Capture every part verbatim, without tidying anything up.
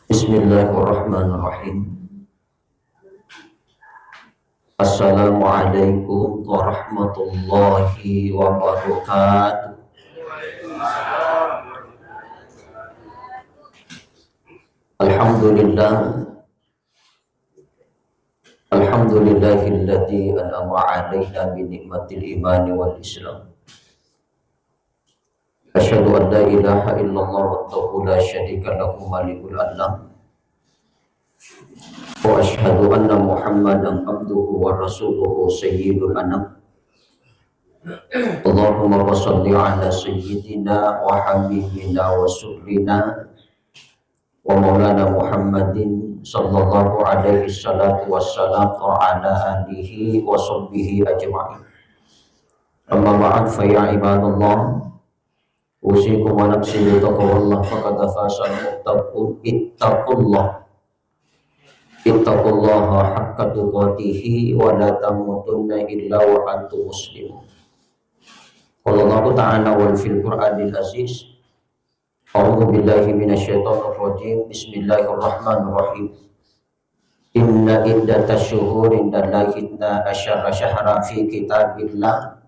Bismillahirrahmanirrahim. Assalamualaikum warahmatullahi wabarakatuh. Alhamdulillah. Alhamdulillahilladzi an'ama 'alaina bi ni'matil imani wal islam. Asyhadu an la ilaha illallah wahdahu la syarika lahu malikul alam. Wa asyhadu anna Muhammadan abduhu wa rasuluhu sayyidul anam. Allahumma shalli ala sayyidina wa habibina wa rasulina wa maulana Muhammadin sallallahu alaihi salatu wassalam wa ala alihi wa sahbihi ajma'in. Amma ba'd, fa ya ibadallah, usikum wa nafsi bi taqwallah, faqad fazal muttaqun. Ittaqullah. Ittaqullaha haqqa tuqatihi wa la tamutunna illa wa antum muslimun. Qala Allahu ta'ala wal fil Qur'anil Aziz. A'udzu billahi minasyaitonir rajim. Bismillahirrahmanirrahim. Inna iddatasy syuhuri 'indallahi 'ishruna syahran fi kitabillah,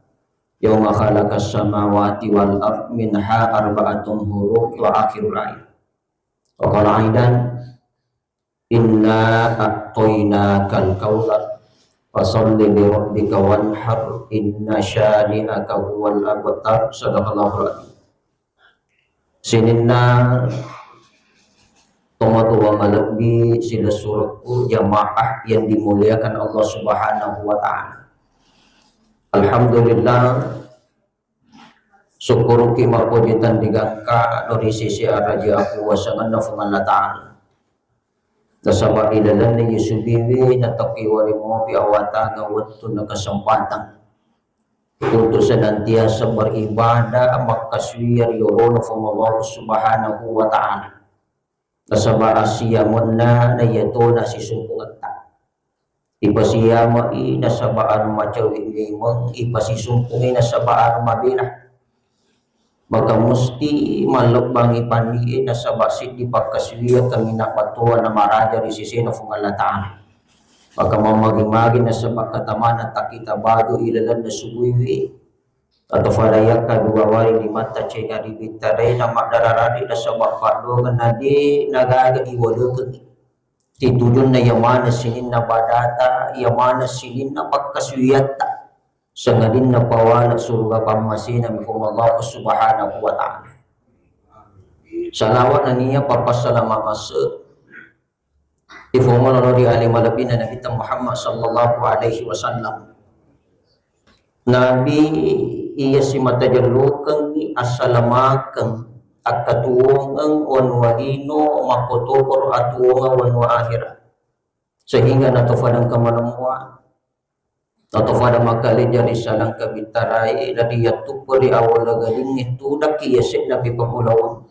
yauma khalaqas samawati wal ard minha arba'atun hurum, wa akhirul ayat. Wa qala aidan, inna a'tainakal kautsar, fasalli li rabbika wanhar, inna syani'aka huwal abtar. Sadaqallahul adzim. Sininna tomatoa malebbi silessurekku, jamaah yang dimuliakan Allah Subhanahu wa Ta'ala. Alhamdulillah, sukkuruki mappoji tandingakka ri sisi araja akuasangenna Puang Allah Ta'ala. Nasaba ilalenna iyasubiwi natakkiwari mopi awatangeng wettu na kesempatan untuk senantiasa beribadah makkasuwiyang ri yolona Puang Allah Subhanahu wa Ta'ala. Nasaba asiyamenna na iyatona sisumpungetta. Ipasiyamai nasaba anu macawe memeng, ipasisumpungi nasaba anu mabela. Maka musti mallebbangi pannie nasaba siddi pakkasuwiyang kaminang matoa na maraja ri sesena Puang Allah Ta'ala. Maka mammagi-magi nasaba katamana takkita baju ilalenna subuiwi. Atau fadayakka dua wari limatta cega ribittarai na maddararari nasaba paddoangeng na de nagaga iwalekengngi. Titujunna iya maneng sininna badata, iya maneng sininna pakkasuwiyatta, sangadinna pawala suruga pammasena mi Puang Allah Subhanahu wa Ta'ala. Salawat nennia pappassalama masse ifongolono ri ale malebbina Nabitta Muhammad sallallahu alaihi wasallam. Nabi iya simata jellokengngi assalamakeng akkatuwongeng wanua lino makkotoparo atuwongeng wanua akhera, sehingga natofadengka malemmuwa, natofada makkalejja ri salangka bittarae, nariyattuppo ri awala galingnge tudakki yase'na pi pamulaweng.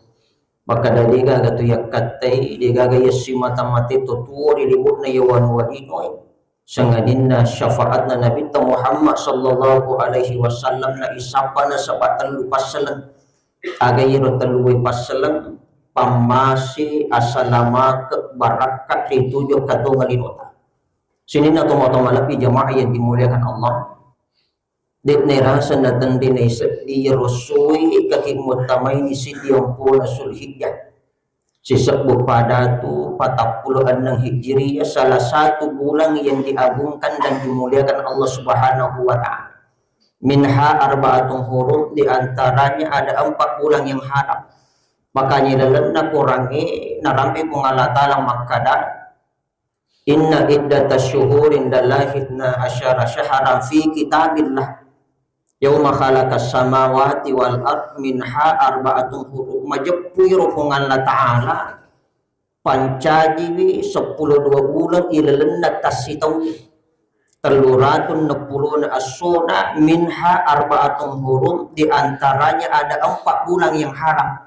Makkada degaga tu yakkattai, degaga yassimata mate to tuwo ri libu'na iya wanua linoe. Sangadinna syafaatna Nabitta Muhammad sallallahu alaihi wasallam na isappa nasaba tellu passaleng. Aga iyaro tellu passaleng? Pammase, asalamakeng, barakka ri tuju katongeng linota. Sininna tomatoa malebbi jamaah yang dimuliakan Allah. De'na iraseng natenri naiseddi iyaro essoe kaki muttamaini siddi ompona Zulhijjah. Sisebbu padatu patappulo enneng Hijriyah, salah satu bulan yang diagungkan dan dimuliakan Allah Subhanahu wa Ta'ala. Minha arba'atun hurum, di antaranya ada empat bulan yang haram. Makanya lalenna Qurangnge narampe Puang Allah Ta'ala makkada, inna iddatasy syuhuri 'indallahi itsna asyara syahran fi kitabillah, yauma khalaqas samawati wal ard minha arba'atun hurum. Majeppu iro Puang Allah Ta'ala pancajiwi seppulo dua bulan ilalenna tassitaung, tellu ratu enneppulona essona, minha arba'atun hurum, di antaranya ada empat bulan yang haram.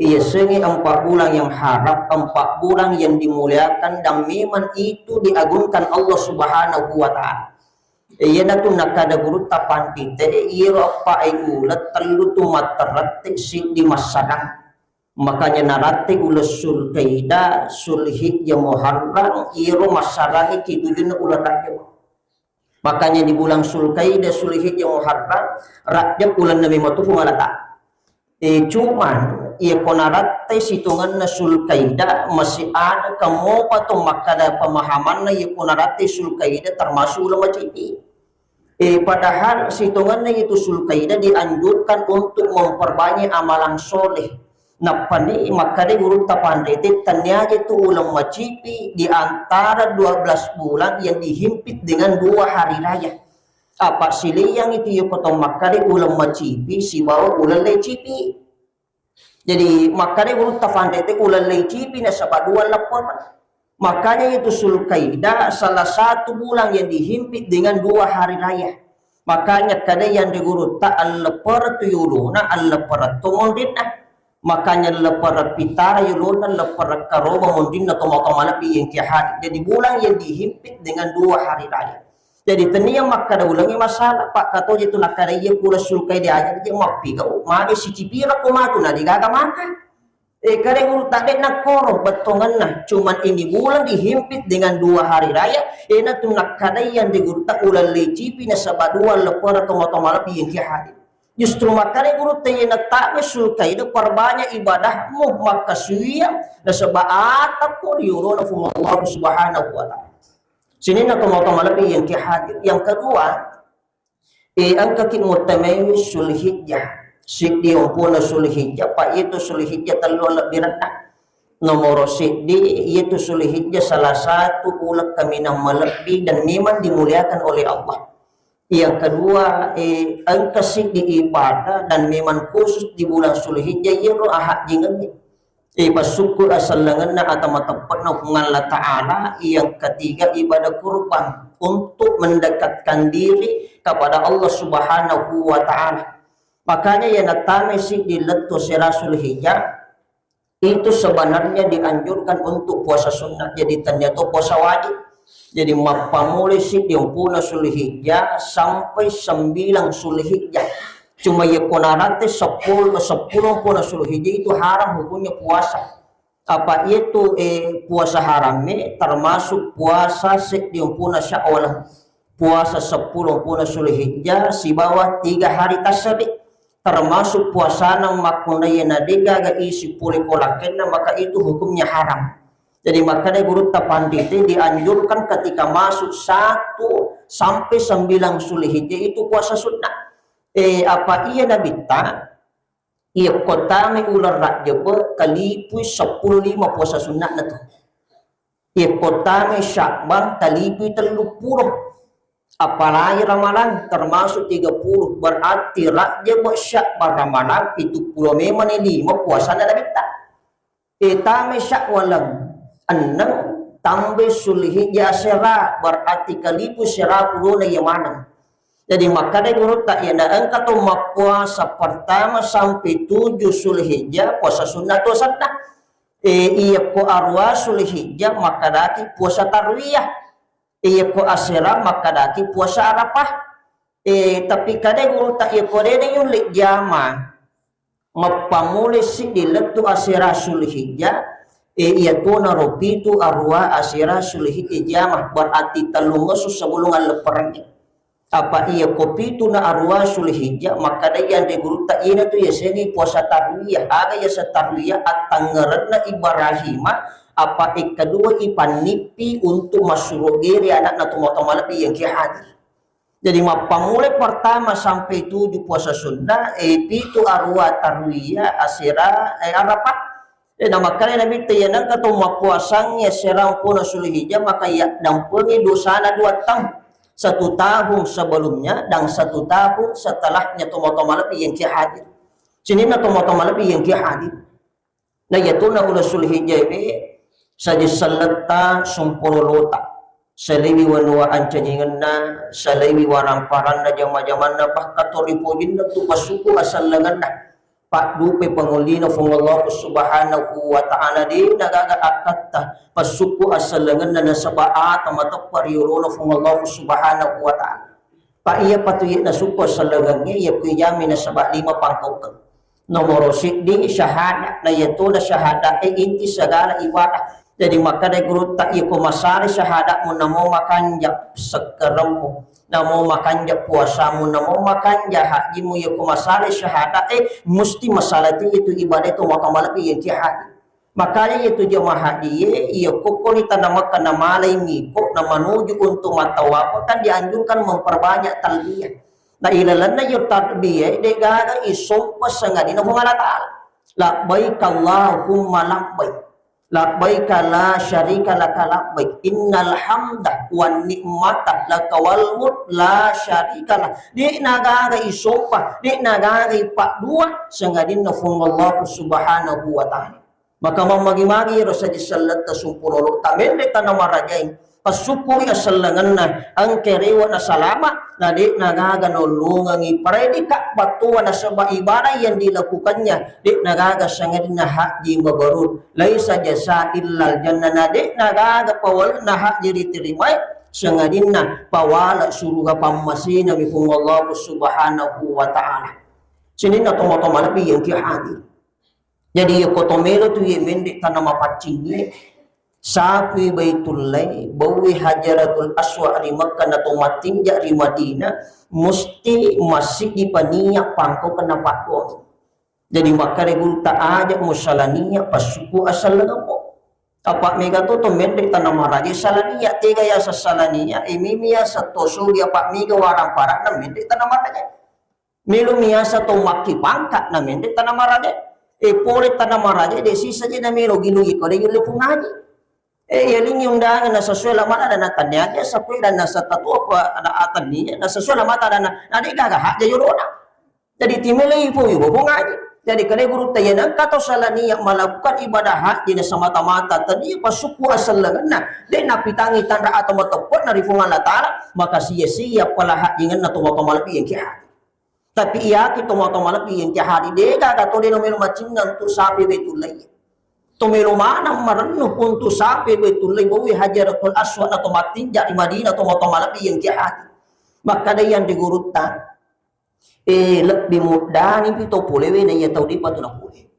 Iyasengnge empat bulan yang haram, empat bulan yang dimuliakan, dan memang itu diagungkan Allah Subhanahu wa Ta'ala. Iyanatu nakkada gurutta pantite, iyaro eppa uleng tellu tu matterette, siddi massadang. Makanya narattai uleng Sulkaidah, Sulhijjah, Muharram, iyaro massarangiki tujunna uleng Rajab. Makanya di bulan Sulkaidah, Sulhijjah, Muharram, Rajab ulenna memeng tu Puang Allah Ta'ala. Eh, cuman, iya ko narattai sitongenna Sulkaidah, masih ada kamopa to makkada pemahamanna iya ko narattai Sulkaidah termasuk uleng macipi. Eh, padahal sitongenna itu Sulkaidah dianjurkan untuk memperbanyak amalan soleh. Nappani makkada gurutta panrite, tennia aja tu uleng macipi di antara dua belas bulan yang dihimpit dengan dua hari raya. Apa sileang itu iya ko to makkada uleng macipi sibawa uleng lecipi. Jadi, makkada gurutta panrite uleng lecipi nasaba dua leppereng. Makanya itu Sulkaidah salah satu bulan yang dihimpit dengan dua hari raya. Makanya kada yang di gurutta alleppereng tu yolona, alleppereng tu monrinna. Makanya leppereng pitara yolona, leppereng karoba monrinna, tomatoa malebbi yang kia hadir. Jadi bulan yang dihimpit dengan dua hari raya. Jadi tennia makkada ulengnge masalah, Pak, katoje tu nakkada iya pura Sulkaidah aja, dia mappigau, magi sicipira ko matu na degaga maka. Eh, kare gurutta de nakkoro bettongenna, cuman ini bulan dihimpit dengan dua hari raya, ena tu nakkada yang di gurutta uleng lecipi nasaba dua leppereng tomatoa malebbi yang kia hadir. Justru makkada gurutta iya nattama Sulkaidah perbanyak ibadahmu, makkasuwiyang nasaba atappo ri yolona Puang Allah Subhanahu wa Ta'ala. Sininna tomatoa malebbi yang kia hadir. Yang kedua, eh, engkaki muttamaiwi Sulhijjah. Siddi ompona Sulhijjah, pa itu Sulhijjah tellu lebbirenna. Nomoro siddi, itu Sulhijjah salah satu uleng kaminang malebbi dan memang dimuliakan oleh Allah. Yang kedua, eh, engka siddi ibadah dan memang khusus di bulan Sulhijjah, iyaro ahajjingengnge. Eh, passukkuru asellengenna ata mateppe'na Puang Allah Ta'ala. Yang ketiga, ibadah kurban untuk mendekatkan diri kepada Allah Subhanahu wa Ta'ala. Makanya, iya nattama siddi lettu asera Sulhijjah, itu sebenarnya dianjurkan untuk puasa sunnah. Jadi, tennia to puasa wajib. Jadi, mappammulai siddi ompona Sulhijjah sampai sembilan Sulhijjah. Cuma iya ko narattai seppulo, seppulo ompona Sulhijjah itu haram hukumnya puasa. Apa itu, eh, puasa haramme termasuk puasa seddi ompona Syawal, puasa seppulo ompona Sulhijjah, sibawa tiga hari tasabik, termasuk puasana makkunraiya na degaga isi pole ko lakkenna, maka itu hukumnya haram. Jadi makkada gurutta panrite dianjurkan ketika masuk satu sampai sembilan Sulhijjah itu puasa sunnah. Eh, apa iya Nabitta, iya ko tame uleng Rajjab, kalipui seppulo lima puasa sunnahna tu. Iya ko tame Sya'ban, kalipui tellu pulo. Apalagi Ramalang termasuk tiga puluh, berarti Rajjab, Sya'ban, Ramalang, pitu pulo memang ni lima puasana Nabitta. Eh, tame Syawal enneng, tambai Sulhijjah asera, berarti kalipu sera pulona iya maneng. Jadi makkada gurutta, iya na engka to mappuasa pertama sampai tujuh Sulhijjah, puasa sunnah to senna. Eh, iya ko arua Sulhijjah makkadaki puasa tarwiyah. Iya ko asera makkadaki puasa Arafah. Eh, tapi kada gurutta, iya ko dena yulle jama. Mappammulai siddi lettu asera Sulhijjah, eh, iya tona ro pitu arua asera Sulhijjah jama, berarti tellungesso sebelum allepperengnge. Apa iya ko pitu na arua Sulhijjah, makkada iya anre gurutta, iyana tu yasengnge puasa tarwiyah. Aga yaseng tarwiyah? Attangngerenna Ibrahima, apa ekka dua ipannippi untuk massuroge ri anakna tomatoa malebbi yang ki hadir. Jadi mappammulai pertama sampai tujuh puasa sunnah, eh, pitu arua tarwiyah, asera, eh, Arafah. Eh, namakkada Nabitta, iya nengka to mappuasangngi asera ompona Sulhijjah, maka yaddampengi dosana dua taung. Satu tahun sebelumnya dan satu tahun setelahnya tomatoa malebbi yang ki hadir. Sininna tomatoa malebbi yang ki hadir. Na iyatuna uleng Sulhijjah we, saji selletta sumpololota, salewi wanua ancajingenna, salewi waramparanna, jama-jamanna, bahkan to ripojinna tu passuku asellengenna. Paddupe pangollina Puang Allah Subhanahu wa Ta'ala, de nagaga akkatta passuku asellengenna nasaba ata mateppa ri yolona Puang Allah Subhanahu wa Ta'ala. Pa iya patu iya nasukku asellengengnge, iya ku ijami nasaba lima pangkaukeng. Nomoro siddi syahada, na iyatona syahada e inti segala ibadah. Jadi makkeda gurutta, iyako masala syahada'mu, namo makanja sekkeremmu, namo makanja puasamu, namo makanja hajjimu, iyako masala syahada e, musti masala tu itu ibadah itu maka malebbi yang ki haji. Makanya itu jemaah haji e, iyako koni tana Makkah namalai miko na menuju untuk mattawaf kan dianjurkan memperbanyak talbiyah. Na ilalenna iyo talbiyah e, degaga isompa sangadinna Puang Allah Ta'ala. Labbaik Allahumma labbaik. Labbaik la syarika laka labbaik. Innal hamda wan ni'mata laka wal mulk la syarika lak. De'na gaga isompa, de'na gaga ipaddua sangadinna Puang Allah Subhanahu wa Ta'ala. Maka mammagi-magi ro saji selletta sumpurolo ta menre tana marajai. Passukkuri asellengenna, engka rewe na salama, na de'na gaga naollongengi paredika battua nasaba ibadah yang dilakukannya, de'na gaga sangadinna haji mabrur, laisa jasa illal jannah, na de'na gaga pawalenna haji diterimai, sangadinna pawala suruga pammasena mi Puang Allah Subhanahu wa Ta'ala. Sininna tomatoa malebbi yang ki hadir. Jadi, iyako to melo tu iye menre tana mapaccingie, sapui Baitullahi, baui Hajaratul Aswad ri Makkah, na to mattinja ri Madinah, musti massiddi paniya pangkau kena paddoang. Jadi, makkeda gurutta, aja musalania passuku asallengemmu. Apa mega to to menre tana maraja salania, tega ya sasalania, emimi ya satosogi apa mega warang parakna menre tana maraja. Melo miasa tau makki pangka na menre tana maraja. E pole tana maraja de sisa je na melo gilu iko de yulle pungaji. E yalingi undangan na sesuai lamata dana tania aja sesuai dana satatua apa ada atania na sesuai lamata dana na de gaga hak ja yolona. Jadi timele ipo ipo pungaji. Jadi kale guru tayana kato salah niat melakukan ibadah haji na semata-mata tadi pasukku asallengenna de napitangi tanra atau mateppe'na ri Puang Allah Ta'ala maka sia-sia pala hajingenna tu maka malebbi yang kihat. Tapi iyaki tomatoa malebbi engka hari degaga to de namelo macinnang tu sape Baitullah. To melo maneng marennu untuk sape Baitullah bawi Hajaratul Aswad na to mattinja di Madinah tomatoa malebbi engka hari. Makkeda yang di gurutta, eh, lebbi muddani pi to polewe na iya tau depa tu napole.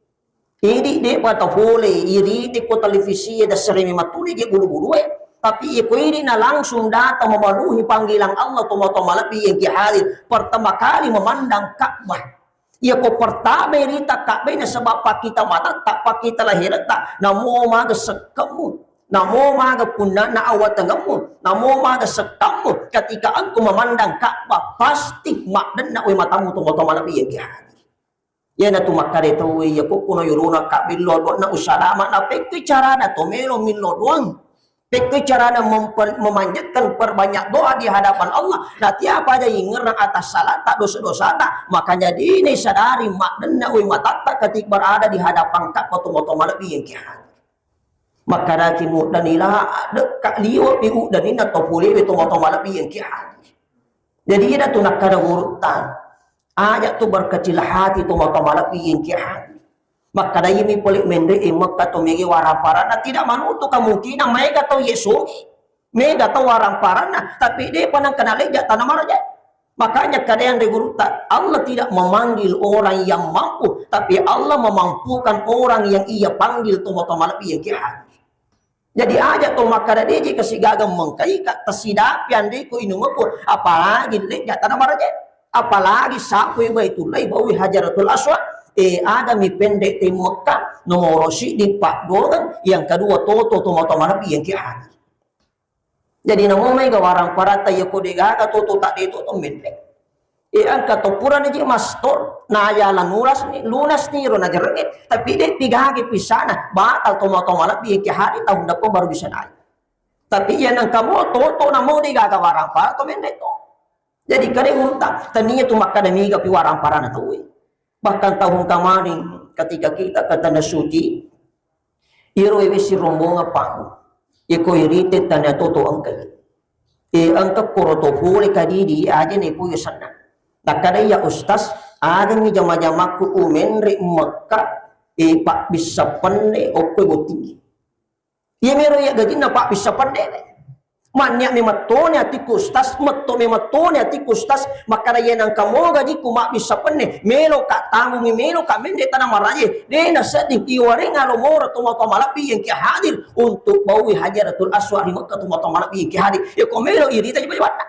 Idi depa tafole, irite ko televisi e dassere memang tuli je bulu-bulu e. Tapi iko idi na langsung datang memenuhi panggilan Allah tomatoa malebbi yang ki hadir. Pertama kali memandang Ka'bah. Iya ko pertama rita Ka'bah ini sebab pakita mata tak pakita lahir tak namo maga sekkemu. Namo maga punna na awatangemmu. Namo maga sekkemu. Ketika engkau memandang Ka'bah pasti makdenna we matamu tomatoa malebbi yang ki hadir. Iyanatu makkeda tauwe, iya kokkono yolona kabbello doanna usalama, na pekkoi carana to melo millo doang. Pekkoi carana mempe-, memanjatkan perbanyak doa di hadapan Allah. Na tiapa aja ingerang atas salata, dosa-dosata, makanya dini sadari maddenna we matatta ketika berada di hadapan Ka'bah tomatoa malebbi yang kihat. Makkedaki muddani la, dekka liwe'mi uddaninna to polewe tomatoa malebbi yang ki haji. Jadi iyana tu nakkeda gurutta, aja tu berkecil hati tomatoa malebbi yang ki haji. Makkeda iyami pole menre e Mekka to mege warang paranna, tidak menutup kemungkinan maega tau ye sogi. Mega tau warang paranna, tapi depa nengka naleja tana maraja. Makanya keadaan di gurutta, Allah tidak memanggil orang yang mampu, tapi Allah memampukan orang yang ia panggil tomatoa malebbi yang ki haji. Jadi aja to makkeda deje kasigaga mengkaika tasidapi andeko inungeko, apalagi leja tana maraja, apalagi sapui Baitullah bawi Hajaratul Aswad, eh, agami pendek te Mekka, nomoro siddi paddoang, yang kedua toto tomatoa malebbi yang ki haji. Jadi namo maega warang paratta iya ko degaga toto tak de toto menre. E engka to purani je mastor, na ya lanuras ni, lunas ni ro najarengnge, tapi de pigage pisana, batal tomatoa malebbi yang ki haji tahun depan baru bisa naik. Tapi iya nengka mo toto namo degaga warang paratta menre to. Jadi kade unta, tania tu makkeda mega pi warang parana tauwe. Bahkan tahun kemarin ketika kita ke Tanah Suci, iro ewe si rombongan pagu. Iko irite tana toto engka. E engka koro to pole kadidi aja ne puyo senna. Takkada ya ustaz, agangi jama-jamakku umenre Mekka, e pabbissa penne okko bottingi. Iya mero iya gajinna pabbissa penne. Mannia memettoni atikku ustaz, metto memettoni atikku ustaz, makkada iya nangka moga jikku mabbissa penne, meloka tangungi, meloka menre tana maraje, de nasedding iwarenga lomoro tomatoa malebbi yang ki hadir untuk baui Hajaratul Aswad ri Mekka tomatoa malebbi yang ki hadir. Ya ko melo irita jiba-jibanna.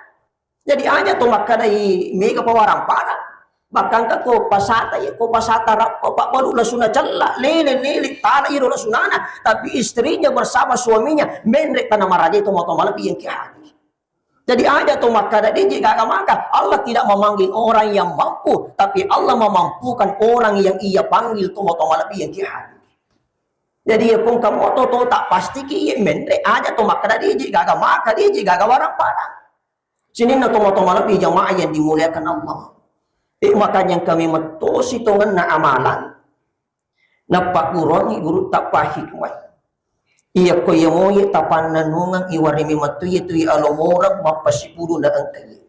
Jadi aja to makkadai mega pawarang pada. Bahkan ka ko pasata, ya ko pasata rappa, pabbalu lasuna cella, lele-lele tana iro lasunana, tapi istrinya bersama suaminya menre tana maraja to matoa malebbi yang ki hadir. Jadi aja to makkada deje gaga maka Allah tidak memanggil orang yang mampu, tapi Allah memampukan orang yang ia panggil to matoa malebbi yang ki hadir. Jadi ya kong kamu to to tak pasti ki iya menre aja to makkada deje gaga maka deje gaga warang pada. Sininna tomatoa malebbi jamaah yang dimuliakan Allah. Eh, makanya kami mettosi tongenna amalan. Nappagguruangi guru tappa hikmah. Iya ko iya moye tapannanungeng iware memettu iya tu alomoreng mappasipulu na engka iya.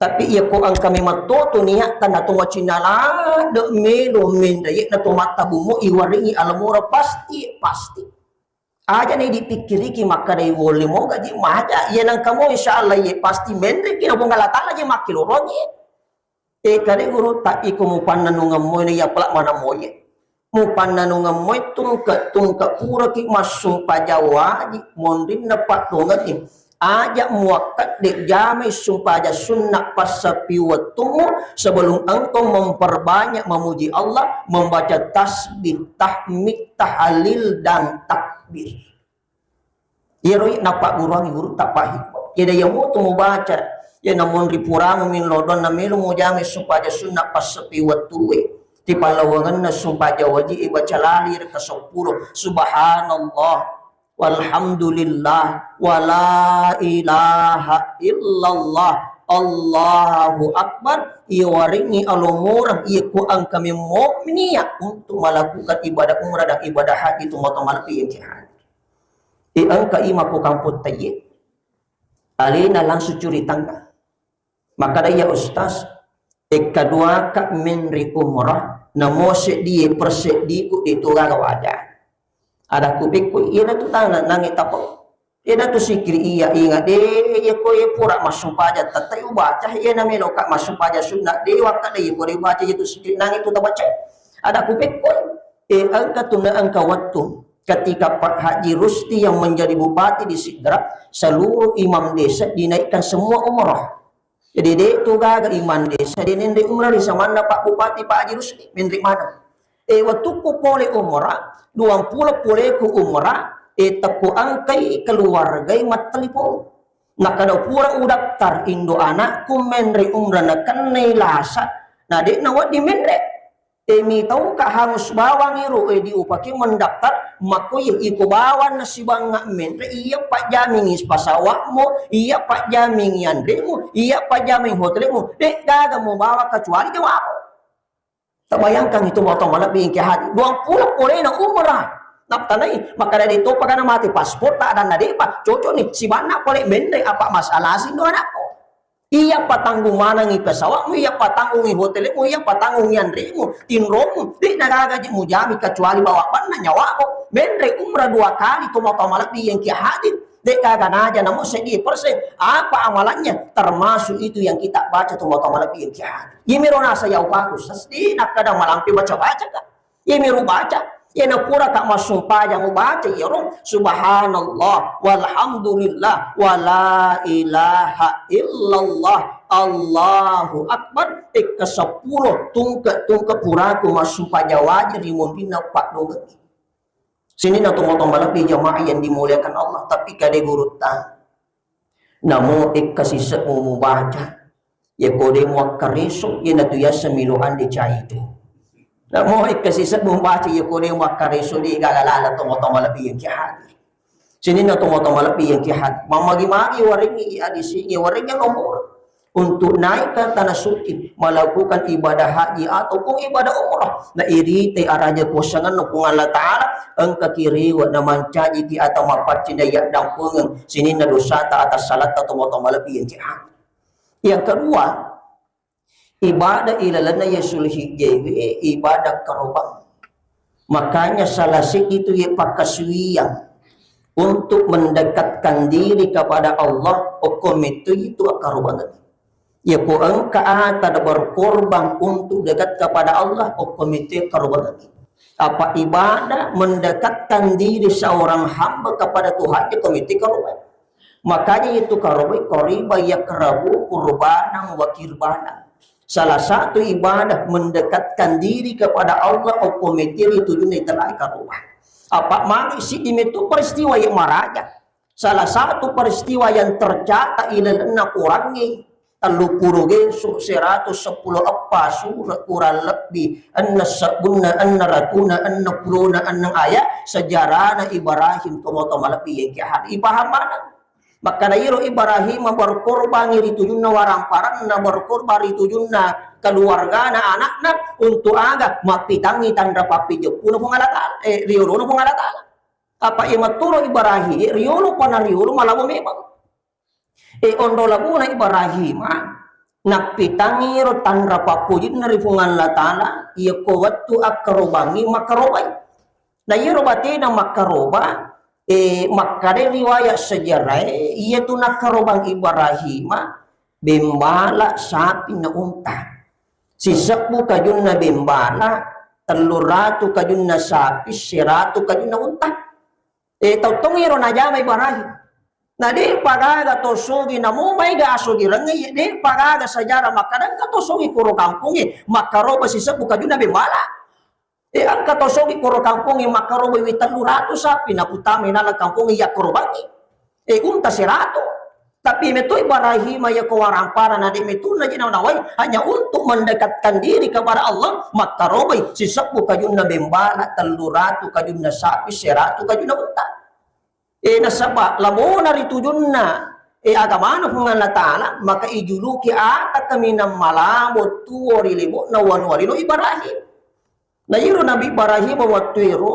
Tapi iya ko engka memetto tu niatta na to macinna lade melo menre na to mattabumo iwarengi alomoreng pasti, pasti. Aja ni dipikkiriki makkadai wolle moga ji maja. Iya nangka mo insya Allah iya pasti menreki na Puang Allah Taala je makkilorongi. Eh, kade guru tak iko mupannanungeng moy na iya pala mana moye. Mupannanungeng moy tungke-tungke puraki massumpajang waji monrinna paddongengi. Aja muakkedde jamai sumpajang sunna passapi wettummu sebelum engkau memperbanyak memuji Allah, membaca tasbih, tahmid, tahlil, dan takbir. Iyaro napagguruangi guru tappa hikmah. Iyada iya mutu mubaca, iya namun ripuramu min lodonna melo mujamai sumpajang sunna passapi wettue. Tipallawangenna sumpajang waji ibaca lali reka seppulo. Subhanallah. Walhamdulillah, wala ilaha illallah, Allahu Akbar. Iwarengi alomoreng iya ko engka memmo niat untuk melakukan ibadah umrah dan ibadah haji itu motong malebbi yang ki hadir. I engka ima ko kampung tayye. Alena langsung curi tangan. Makkada iya ustaz, ekkaduaka menri umrah, namo seddie perseddiku de to gaga waja. Ada kupikku, iyana tu tana nangi tapau. Iyana tu sikri iya ingat de, iya ko iya pura massumpajang, tettai ubaca, iyana meloka massumpajang sunna, de wakkada iya ko de baca iya tu sikri nangi tu tabaca. Ada kupikku, eh, engka tu na engka wettu ketika Pak Haji Rusdi yang menjadi bupati di Sidrap, seluruh imam desa dinaikkan semua umrah. Jadi de tu gaga imam desa de nenre umrah ri samanna Pak Bupati Pak Haji Rusdi, menre maneng. E, wettukku pole umrah, duampulo poleku umrah, e, tekku engkai keluargai mattelipong. Nakada pura udaftar indo anakku menre umrah nakennai lasa, na de nawedding menre. E, mitauka hangus bawang ero, e, diupaki mendaftar, makko iya iko bawang nasibang menre, iya pajjamingi pesawatmu, iya pajjamingi anremu, iya pajjamingi hotelmu, de gaga mubawa kecuali jawabmu. Tabayangkan itu motong malebbi engka haji duampulo polena umrah. Naptanai, makkada de topa kana mate paspor ta adanna depa cocok ni sibanna pole menre apa masalah sindo anakku. Iya patanggung manengi pesawatmu, iya patanggungi hotelmu, iya patanggungi anremu, tinromu, de nagaga je mujami kecuali bawa banna nyawamu. Menre umrah dua kali to motong malebbi engka hadir. De'gaga naja namo seddie persen. Apa amalannya? Termasuk itu yang kita baca tu motong malebbi yang kihadir. Iyamiro nasa ya upaku sesdi nakkada malampe baca-baca ka. Iyamiro baca. Iyana pura ka massumpajang ubaca iyaro subhanallah walhamdulillah wala ilaha illallah Allahu akbar. Ekka seppulo tungke-tungke puraku massumpajang wajib ri monrinna paddogengi. Sininna tomatoa malebbi jamaah yang dimuliakan Allah, tapi kade gurutta. Namo ekka sisebbu mubaca, iya kode muakkareso, iyanatu yaseng milo ande caitu. Namo ekka sisebbu mubaca, iya kode muakkareso, de gaga lala tomatoa malebbi yang ki hadir. Sininna tomatoa malebbi yang ki hadir. Mammagi-magi warengngi i adisingi, warengngi nomor untuk naik ke tanah suci, melakukan ibadah haji ataupun ibadah umrah. Na irite araja kuasanganna Puang Allah Ta'ala, engka ki rewe na mancaji ki atau mapaccing daya dampengeng sininna dosata atas salatta tomatoa malebbi yang ki hadir. Yang kedua, ibadah ilalenna ya Zulhijjah ibadah karobang. Makanya salah seddi tu ye pakkasuwiyang. untuk mendekatkan diri kepada Allah, okko metto itu akkarobangeng. Yako engka ata berkorban untuk dekat kepada Allah, okko metto akkarobangeng. Apa ibadah mendekatkan diri seorang hamba kepada Tuhan, okko metto akkarobangeng. Makanya itu karobai, qariba yaqrabu qurbanan wa qirbanan. Salah satu ibadah mendekatkan diri kepada Allah, okko metto ri tujunna itelai karoba. Apa magi siddi metto peristiwa yang maraja. Salah satu peristiwa yang tercatat ilalenna Qurangnge, tellu puluh gesu, seratus seppulo eppa sura, kurang lebbi enneng sebbunna, enneng ratuna, enneng pulona, enneng ayat, sejarahna Ibrahim, tomatoa malebbi yengke hari. Ipaham maneng? Makkada iro Ibrahim berkorban ri tujunna waramparanna, berkorban ri tujunna keluargana, anakna, untuk aga? Mappitangngi tanra pappejeppuna Puang Allah Ta'ala, eh, riolona Puang Allah Ta'ala. Apa iya mattoro Ibrahim, riolo pana riolo malabo memang. E onro labona Ibrahim, nappitangngi ro tanra pappojinna ri Puang Allah Ta'ala, iya ko wettu akkarobangngi makkarobai. Na iyaro batena makkaroba, e, makkada riwayat sejarah e, iya tu nakkarobang Ibrahim, bembala sapi na unta. Sisebbu kajunna bembala, tellu ratu kajunna sapi, seratu kajunna unta. E, tau tongi ro najama Ibrahim. Na de'pa gaga to sogi, namo maega asogirengnge, de'pa gaga sejarah makkada engka to sogi koro kampongnge makkaroba sisebbu kajunna bembala. E, engka to sogi koro kampongnge makkaroba wi tellu ratu sapi, naputamai nala kampongnge yakkorobangngi. E, unta seratu. Tapi metoi Ibrahim iya ko warampara na de metuna jina nawai, hanya untuk mendekatkan diri kepada Allah, makkarobai sisebbu kajunna bembala, tellu ratu kajunna sapi, seratu kajunna unta. E, nasaba labona ri tujunna, e, agamana Puang Allah Ta'ala, maka ijuluki ata kaminang malabo tuo ri lebo'na wanua lino Ibrahim. Na iyaro Nabi Ibrahim wettu ero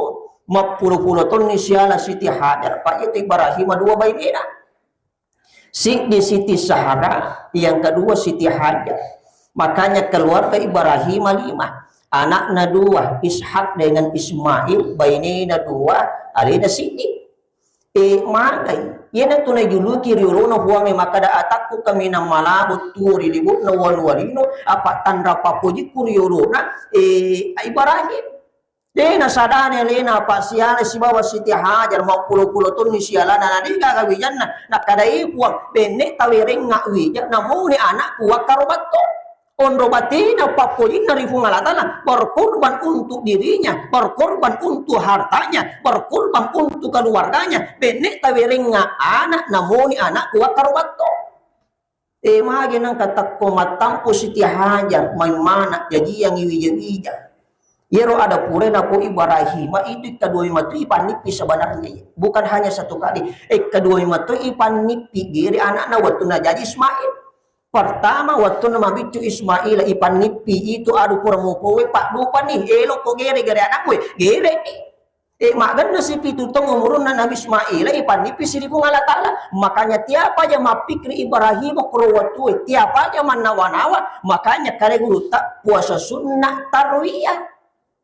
mappulo-pulo tonni siala Siti Hajar, pa iya tu Ibrahim dua bainena. Siddi Siti Sahara, yang kedua Siti Hajar. Makanya keluarga Ibrahim lima. Anakna dua, Ishak dengan Ismail, bainena dua, alena siddi. E, magai. Iyanatu najuluki riolona Puangnge makkada atakku kaminang malabo tuo ri lebo'na wanua lino, apa tanra pappojikku riolona, e, Ibrahim. De nasadani alena apa siala sibawa Siti Hajar, mappulo-pulo tonni sialana, na de gaga wijanna. Nakkadai Puang, benne tawerengnga wija, namoni anakku wakkarobatto. Onro batena pappojinna ri Puang Allah Ta'ala, berkorban untuk dirinya, berkorban untuk hartanya, berkorban untuk keluarganya. Benne tawerengnga anak, namoni anakku wakkarobatto. E, magi nengka tekko mattampu Siti Hajar, main mana, jajiangi wija-wija. Iyaro ada pura nako Ibrahim, itu kedua matu ipannippi sebenarnya. Bukan hanya satu kali. E, kedua matu ipannippi gere anakna wettu najaji Ismail. Pertama, wettunna mabiccu Ismail ipannippi itu adu pura mupowe, paddupani, elokko gere-gere anakku, gere ni. E, maggenna sipitu taung umurunna Nabi Ismail, ipannippi siripung Allah Ta'ala. Makanya tiap aja mappikri Ibrahim kuro wattue, tiap aja mannawa-nawa, makanya kare gurutta puasa sunnah tarwiyah.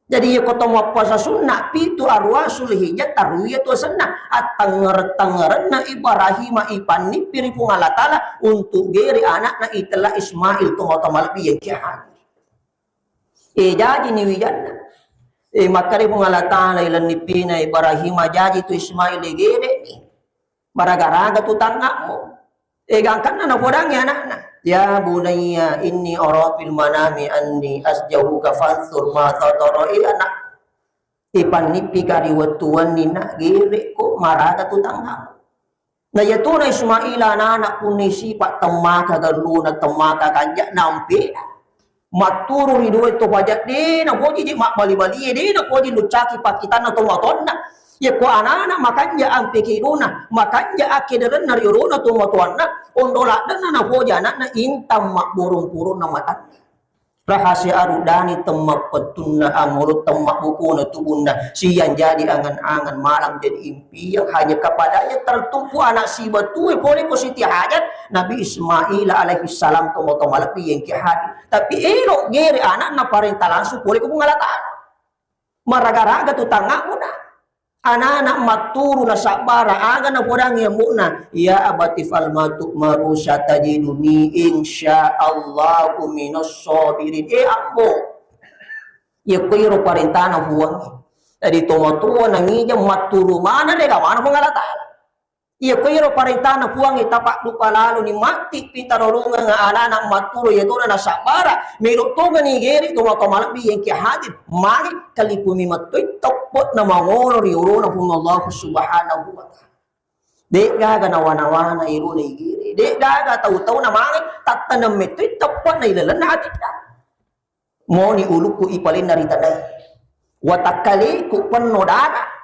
Jadi, iya ko to mappuasa sunnah, pitu arua Zulhijjah, tarwiyah tu asenna. Attangngereng-tangngerenna Ibrahim ipannippi ri Puang Allah Ta'ala untuk gere anakna itella Ismail, tomatoa malebbi yang kia hadir. E, jaji ni wijanna. E, makkada Puang Allah Ta'ala ilennippina Ibrahim, jaji tu Ismail gere ni. Maraga-raga tu tangnga'mu. E, gangkanna napodangngi anakna. Ya bunayya inni ara fil manami anni asjahuka fanzur madza tara. E, anak. Ipannippika ri wettu wenni, nak, gerekko maraga tu tangnga'mu. Na iyatuna Ismail anana punni sipa temmaka galluna, temmaka kanja, nampe matturu ri dua to pajak, de napoji je mabbali-balie, de napoji luccaki pakkitanna tomatoanna. Yakko anana makanja ampe kedona, makanja akkederenna ri olona tomatoanna, onro laddenna napoji anakna intang mabborong-poronna matanna. Rahasia aruddani temmappettunna amuru, temmabbukuna tubunna, siang jadi angan-angan, malam jadi impian, hanya kepadanya tertumpu anak sibatue pole ko Siti Hajar, Nabi Ismail alaihi salam, tomatoa malebbi yang ki hadir. Tapi elo gere anakna parenta langsung pole ko Puang Allah Ta'ala. Maraga-raga tu tangnga'mu na. Anana matturu nasabbara, aga napodangngi ambo'na, "Ya abati fal ma tu'maru satajiduni insyaallahu minas sabirin." Eh, ambo, iyako iro parentana Puang. Jadi tomatoa nangijang matturu maneng de, ga maneng Puang Allah Taala. Iyako iro parentana Puang, tapaddupa laloni matti pitarorongeng anana matturu, iyatona nasabbara, melo tongeng igere tomatoa malebbi engka hadir, magi kalipumi mattoi teppe'na mangolo ri olona Puang Allah Subhanahu wa Ta'ala. De'gaga nawa-nawana irona igere, de'gaga tau-tau namange tattaneng mettoi teppe'na ilalenna atinna. Moni ulukku ipalenna ri tanae. Watakkaleku penno dara.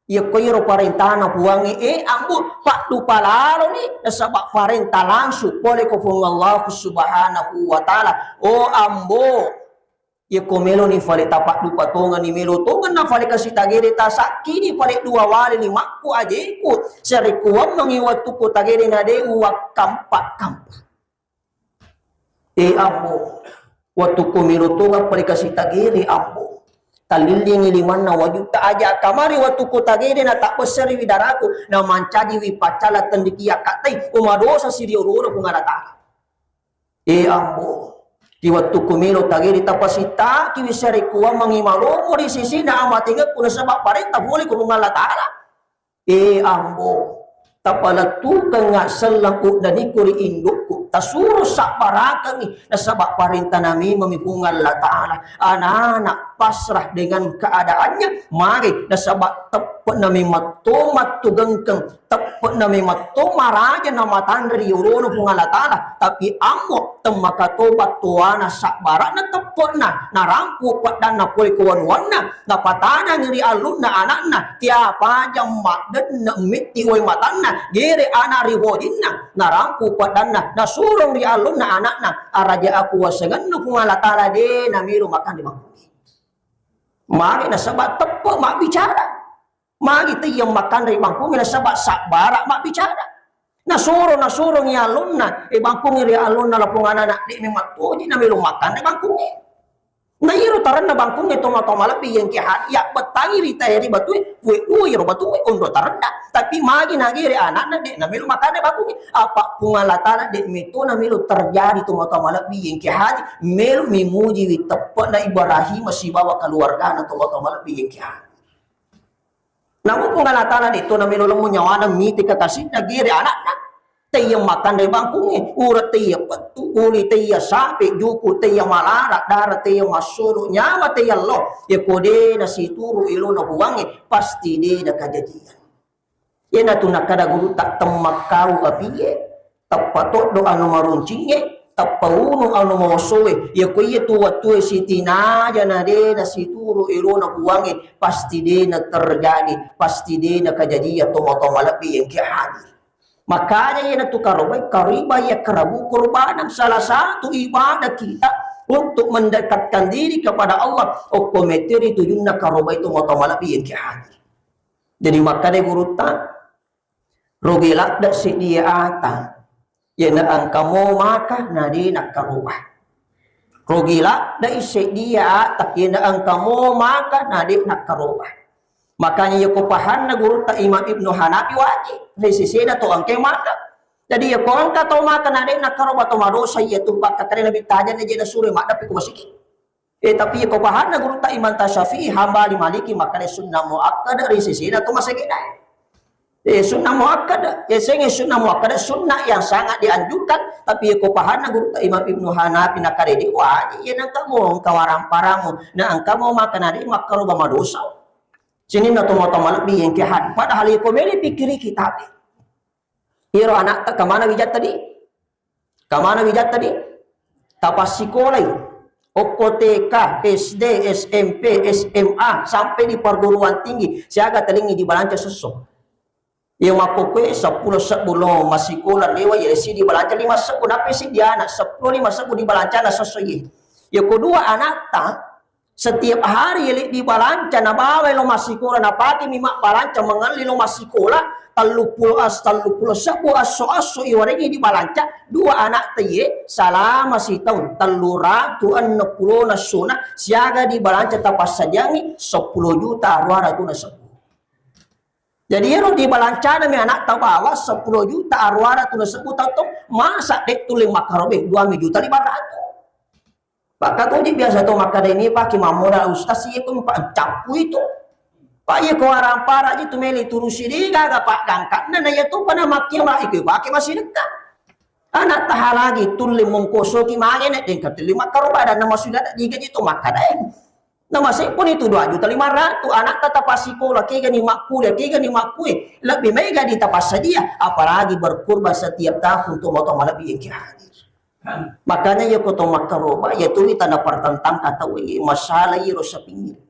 Iyako iro parentana Puangnge, eh, ambo, paddupa laloni, nasaba parenta langsung pole ko Puang Allah Subhanahu wa Ta'ala. Oh, ambo, iyako meloni fale tapaddupa tongeng, ni melo tongeng na fale kasi tagere, tasakkini fale dua wale limakku ajeku, sarekkuammengi wettukku tagere na de uwakkampa-kampa. Eh, ambo, wettukku melo tongeng pale kasi tagere, ambo. Talillingi limanna wajutta, aja kamari wettukku tagere na tabbesseriwi daraku, na mancajiwi paccala tendikia kattai, umadosa siri olona Puang Allah Taala. Eh, ambo, di wettukku melo tagere tapasittakiwi sarekkuammengi malomo ri sisina amatengekku nasaba parenta pole ko Puang Allah Taala. Eh, ambo, tapalettukengnga selleng uddanikku ri indukku, tasuro sabbarakengngi, nasaba parentana memammi Puang Allah Taala. Anana pasrah dengan keadaannya, magi nasaba teppe'na memetto mattugengkeng, teppe'na memetto maraja namatanre ri olona Puang Allah Taala. Tapi ambo, temmakatoba toana sabbara'na teppe'na, narampu peddanna pole ko wanuanna, napatanang ri allunna ana'na, tiapajang maddenne metti wai matanna, gere ana ri hojinna, narampu peddanna, nasurong ri allunna ana'na, araja aku wasengenna Puang Allah Taala de namelo makanre bangkungnge. Magi nasaba teppe mabbicara. Magi teyya makanre bangkungnge nasaba sabbara mabbicara. Nasuro, nasurong ri allunna, eh, bangkungnge ri allunna lapong anana, de memang toji namelo makanre bangkungnge. Na iyaro taranna bangkungnge tomatoa malebbi engka hati, yabbettangi ri tae ri batue, pue dua iyaro batue, onro taranna. Tapi magi nagere anakna, de namelo makanre bangkungnge. Apa Puang Allah Taala de meto namelo terjadi tomatoa malebbi engka hati, melo memujiwi teppe'na Ibrahim sibawa keluargana tomatoa malebbi engka hati. Namo Puang Allah Taala de to namelo lemmu nyawana mite kekasihna gere anakna. Teyya makanre bangkungnge, ura teyya pettu, uli teyya sape, juku teyya malara, dara teyya massolo, nyawa teyya lo. Yako de nasituru elona Puangnge, pasti de nakajajian. Iyanatu nakkada gurutta, temmakkau apie, teppa toddo anu maruncingnge, teppa unu anu mawosoe. Yako iyatu wattue sitinaja na de nasituru elona Puangnge, pasti de naterjadi, pasti de nakajajian tomatoa malebbi engka hadir. Makanya iyanatu karobai, kariba ya karabu kurbanang, salah satu ibadah kita untuk mendekatkan diri kepada Allah. Okko meteri tujunna karobai tomatoa malebbi engka hadir. Jadi makkada gurutta, rogi ladde seddi ata, iyana engka mo maka na de nakkaroba. Rogi ladde seddi ata, iyana engka mo maka na de nakkaroba. Makanya yako pahanna gurutta Imam Ibnu Hanafi wajib, ri sesena to engka maka. Jadi yako engka to maka na de nakkaroba to madosa iyatu, bakka kare Nabi tajanna je nasuro maddapi ko masigi. Eh, tapi ko pahanna gurutta Imam Tasyafi'i, Hambali, Maliki, makkada sunnah muakkada ri sesena to masegena. Eh, sunnah muakkada, eh, senge sunnah muakkada, sunnah yang sangat dianjurkan, tapi ko pahanna gurutta Imam Ibnu Hanafi nakkada de wajib, ya nangka mo engka waramparamu, na engka mo makkada de makkaroba madosa. Sininna tomatoa malebbi engka hadir. Padahal ko mele pikkiri kitabe. Iyaro anakta kamana wijatta di? Kamana wijatta di? Tapassikolai. Okko T K, S D, S M P, S M A, sampai di perguruan tinggi. Siaga talingi dibalanca sesso. Iya makkokkoe seppulo sebbu lo massikola rewa, iya si dibalanca lima sebbu, nappi si diana seppulo lima sebbu dibalancana sesso iye. Iya ko dua anakta, setiap hari ele dibalanca, nabawai lo massikola, napakemi mabbalanca mangelli lo massikola, telluppulo as-, telluppulo sebbu esso-esso iwarengi dibalanca, dua anak teye salama sitaung, telluratu enneng pulona essona, siaga dibalanca tapassadiangi seppulo juta aruwa ratuna sebbu. Jadi iyaro dibalancanami anakta bawang seppulo juta, aruara tu nasebbu tau to, masa de' tulle makkaroba dua juta lima ratus. Pakkatoji biasa to makkeda ini pake mammola ustaz, iya ko pa cappu itu. Pa iya ko arang para ji tu meli turusi de' gaga paddangkanna, na iya tu pada makkiya ma iko pake masidekka. Anakta halagi tulle mongkosoki mage ne dengka tulle makkaroba dan nama sudah ada digaji to makkeda. Namaseppo ni tu dua juta lima ratus, anakta tapassikola, kegani makkuliah, kegani makkue, lebbi maega di tapassadia, apalagi berkurban setiap tahun tu moto malebbi yang ki hadir. Makanya iya ko to makkaroba, iya tu tanda pertentang kata we, masalah iro sapingir.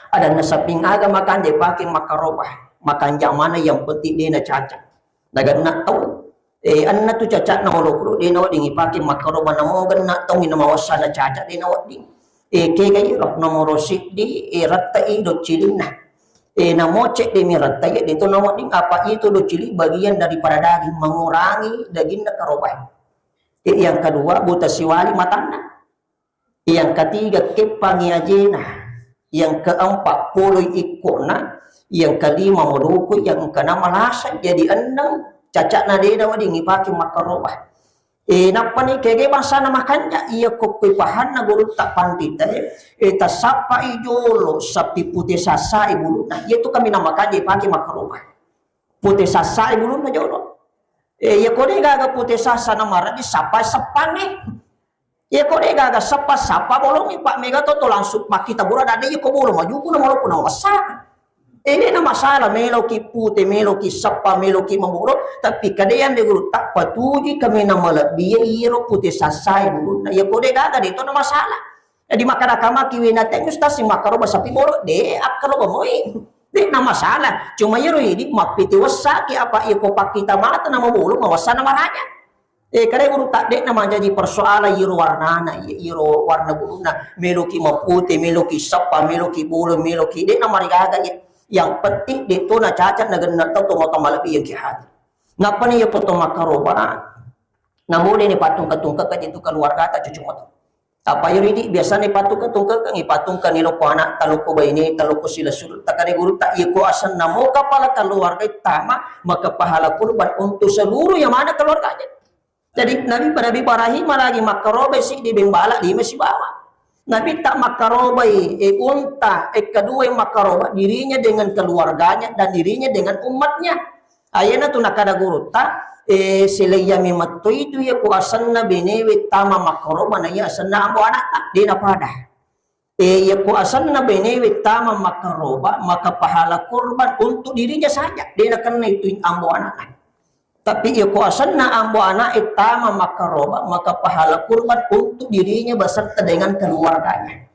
Adanna saping aga makanja pake makkaroba, makanja mana yang penting dena caca. Naganna tau. Eh, anna tu caca'na olokolo, de' nawedding ipake makkaroba, namo genna taungi namawassana caca, de' nawedding. Eh, kega iro, nomoro siddi, eh, rattai doccilinna. Eh, namo cedde mi rattai, de' to nawedding, apa itu doccili bagian daripada daging, mengurangi daginna karobai. Eh, yang kedua, buta siwali matanna. Yang ketiga, keppangi ajena. Yang keempat, poloi ikkona. Yang kelima, modoko. Yang keenam, malasa. Jadi enneng caca'na de' nawedding ipake makkaroba. Eh, nappani kege bangsana makanja, iya kokkoi pahanna gurutta pandita, eh, eh, tasappai jolo sappi pute sassae buluna. Iya tu kami namakanja ipake makkaroba. Pute sassae buluna jolo. Eh, iya ko de' gaga pute sassa namara disappai seppangnge. Iya ko de' gaga seppa, sappa bolongngi, pa mega to, to langsung makkita bura dade iya ko bolong majuku na maloppo na wassa. Eh, de' na masalah, meloki pute, meloki seppa, meloki mabolo, tapi kade yang de guru tak patuji kami na malebbi iyaro pute sassae bulunna. Iya ko de' gaga de' to na masalah. Jadi makkada kamaki wina te ustaz si makkaroba sapi bolo, de' akkaroba moi. De' na masalah. Cuma iyaro idi mappiti wessaki apa iya ko pakkita mata na mabolo, mawassa na maraja. Eh, kare guru tak de' na manjaji persoalan iro warnana, iya, iro warna bulunna, meloki mapute, meloki seppa, meloki bolo, meloki de' na marigaga iya. Yang penting de' to na caca na genna tau to mata malebbi yang ki hadir. Nappani iya ko to makkaroba, namole ni patungka-tungka ka itu keluarga ta cucu moto. Apa iri di biasane patungka-tungka kan ipatungka ni loko anak, ta loko baine, ta loko sila sudut, ta kare guru tak iya ko asenna mo kapala keluarga tama maka pahala kurban untuk seluruh yang mana keluarganya. Jadi Nabi, Nabi Ibrahim lagi makkaroba siddi beng bala lima sibawa. Nabi tak makkarobai, eh, unta, eh, kedua yang makkaroba dirinya dengan keluarganya dan dirinya dengan umatnya. Ayana tu nakada gurutta, eh, selain memetto itu ya ku asenna benewe tama makkaroba na iya asenna ambo anakta, de' na pada. Eh, iya ko asenna benewe tama makkaroba, maka pahala kurban untuk dirinya saja, de' nakenna itu ambo anakna. Tapi iya ko asenna ambo anak e tama makkaroba, maka pahala kurban untuk dirinya beserta dengan keluarganya.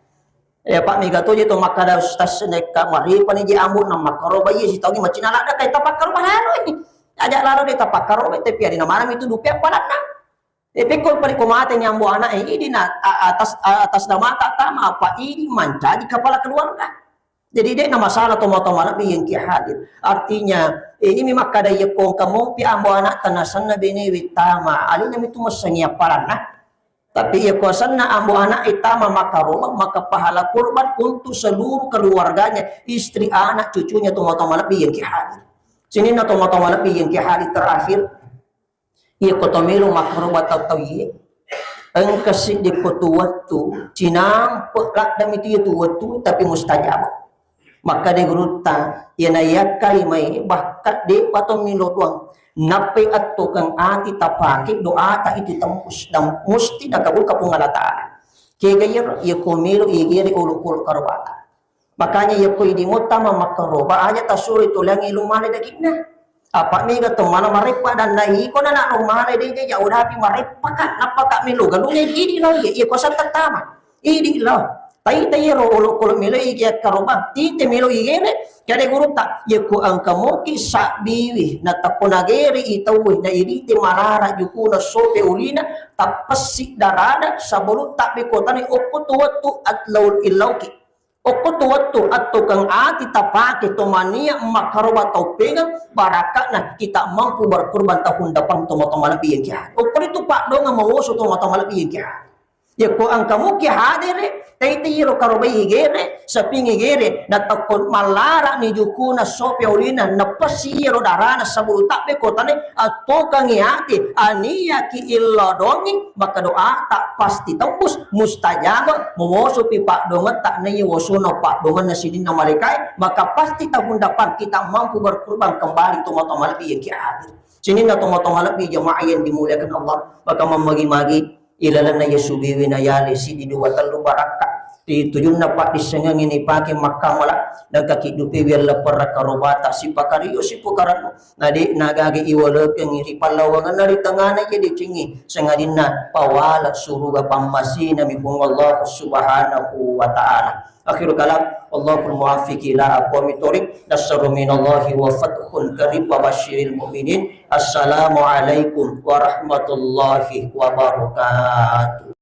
Ya, Pak, mega to je to makkada ustaz, nekka maripa ni je ambo na makkaroba, iya sitaungi macina ladda kai tapakkaroba lalo ini. Aja lalo de' tapakkaroba, tapi ada na mana itu dupe apalanna. Eh, pekko pari ko mate ni ambo anak, eh, idi na, a-, atas, a-, atas nama ta tama apa idi mancaji kepala keluarga. Jadi de' na masalah to mata malebbi yang ki hadir. Artinya, eh, ini mi makkada iya ko engka mopi ambo anak tanasenna benewe tama, alina mi tu messengi apalanna. Tapi iya ko asenna ambo anak e tama makkaroba, maka pahala kurban untuk seluruh keluarganya, istri, anak, cucunya to mata malebbi yang ki hadir. Sininna to mata malebbi yang ki hadir terakhir. Iya ko to melo makkaroba tau-tau iye. Engka siddi ko tu wettu, cinampe ladda mi tu iya tu wettu, tapi mustajab. Makkada gurutta, iya na yakkalimai, bahkan de' pa to melo doang. Nappai attokeng ati tapake doata itu tembus dan musti nakabulka Puang Allah Ta'ala. Kega iyaro, iya ko melo igere olok-olok karobata. Makanya iya ko idi muttama makkaroba aja tasuro itu langi lu male daginna. Apa mega to mana mareppa dan na iko na nak lu male de' ja udapi mareppa ka, nappa ka melo galunge idi lo iya, iya ko satta tama. Idi lo. Tai tai ro olok-olok melo igi akkaroba, tite melo igere, kade gurutta, iya ko engka moki sabbiwi, na takko nagere i tauwe, na irite marara jukuna sope ulina, tappessi darada, sabalu tabbe kotane okko tu wettu atlaul illauki. Okko tu wettu attokeng ati tapake to mania makkaroba tau pengeng, barakakna kita mampu berkurban tahun depan to motong malebbi yang kiha. Okko itu pak donga mawoso to motong malebbi yang kiha. Yakko engka muki hadere, taitai ro karobai igere, sapingi gere, natakko mallara ni jukuna sope ulina, nepesi ro darana sabulu tabbe kotane, attokangi ati, aniyaki illa dongi, maka doa tak pasti tembus, mustajab, mewosopi padongetta, naiya wosona padongenna sininna malaikai, maka pasti tahun depan kita mampu berkurban kembali to matoa malebbi yang ki hadir. Sininna to matoa malebbi jamaah yang dimuliakan Allah, maka mammagi-magi ilalenna iya subiwi nayale siddi dua tellu barakka. Ri tujunna paddissengengnge nipake makkamala, nengka kiddupewi alleppeng rakkarobata sipakario sipukarannu. Nade nagage iwalekengngi ri pallawangenna ri tengngana iya decengngi, sangadinna pawala suruga pammasinami Puang Allah Subhanahu wa Ta'ala. Akhirul kalam, Allahul muwaffiq ila aqwamit thoriq. Nasrun minallahi wa fathun qarib wa basyiril mu'minin. Assalamualaikum warahmatullahi wabarakatuh.